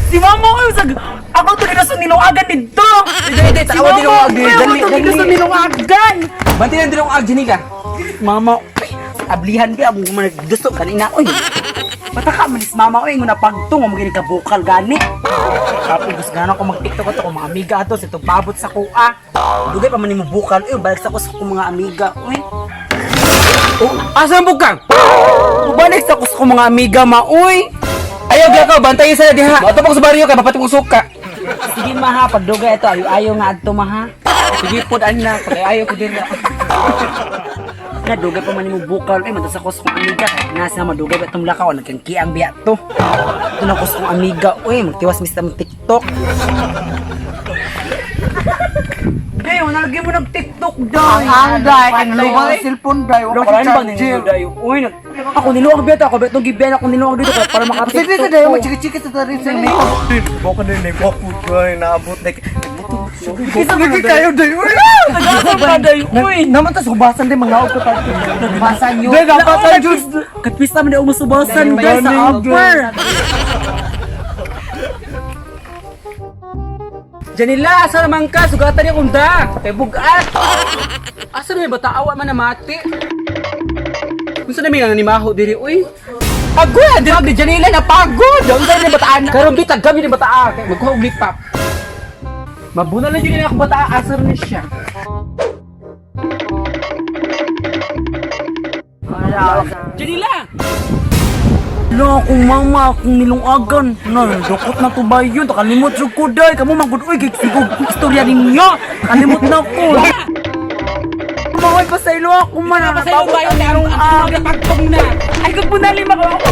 Si mama oy sag ako to gina sa nilungagan didto. Dili, dili, Si tanawa mama, dinungag, dili, oy, ako dali, to gina sa dali. nilungagan. Bantay lang dinungag, Janila. Mama, oy, ablihan ba akong managduso kanina oy. Pataka man is mama oy nguna pagtong mo gini ka bukal gani. Kapoy gusto gana ko mag-TikTok ato ko mga amiga ato sa itong pabot sa kuha. Dugay pa man nimo bukal oy, balik sa ko sa akong mga amiga oy. Oh, asa ang bukang? Balik sa ko sa akong mga amiga ma oy. Ayaw gyud ka, bantay sa diha. Mato sa baryo kay papatik og suka. Sige ma ha, pagdugay ito ayo ayo nga adto ma ha. Sige pod anna, pag ayaw ko din. Na dugay pa man nimo bukal oy, madto sa ko sa akong amiga kay nga sa madugay ba itong lakaw nagkangkiang biya to. Ito na ko sa akong amiga oy, magtiwas mis sa TikTok. Day, wala lagi mo nag-TikTok, day. Ang day, ang luwa ng cellphone day, Wala wala ka ka ba ninyo, charger. day? Uy, ako niluwag biya to, ako betong gibiyan ako niluwag dito kaya para maka-TikTok. Sige sa day, magchika-chika sa tarin sa ni. Baka na yung wapo ko naabot na Isa man Lagi kayo day. Uy! Nag-asa pa, day. Uy! Naman tas hubasan din mga ko tayo. Hubasan yun. Day, dapat jud. Katpista man daw masubasan, day, sa upper. Janila, asa naman ka? Sugatan niya kung da. Kay bugat. Asa naman bata awa man namati? Unsa na may nga nimaho diri uy? Pagod, diri di Janila na pagod. Unsa ni bataan? Karon bi tagam ni bataa kay magkuha og lipap. Mabuna lang jud ni ako bataa asa ni siya. Janila! Lo, akong mama, akong nilungagan. Na, dukot na to ba yun? Nakalimot jud ko, day. Kamu man gud, uy, sigog istorya ninyo. Nakalimot na ko. Mga pasaylo ako man. Pasaylo ba yun? Ang ang pagtong na. Ay, kag bunali makawa ko.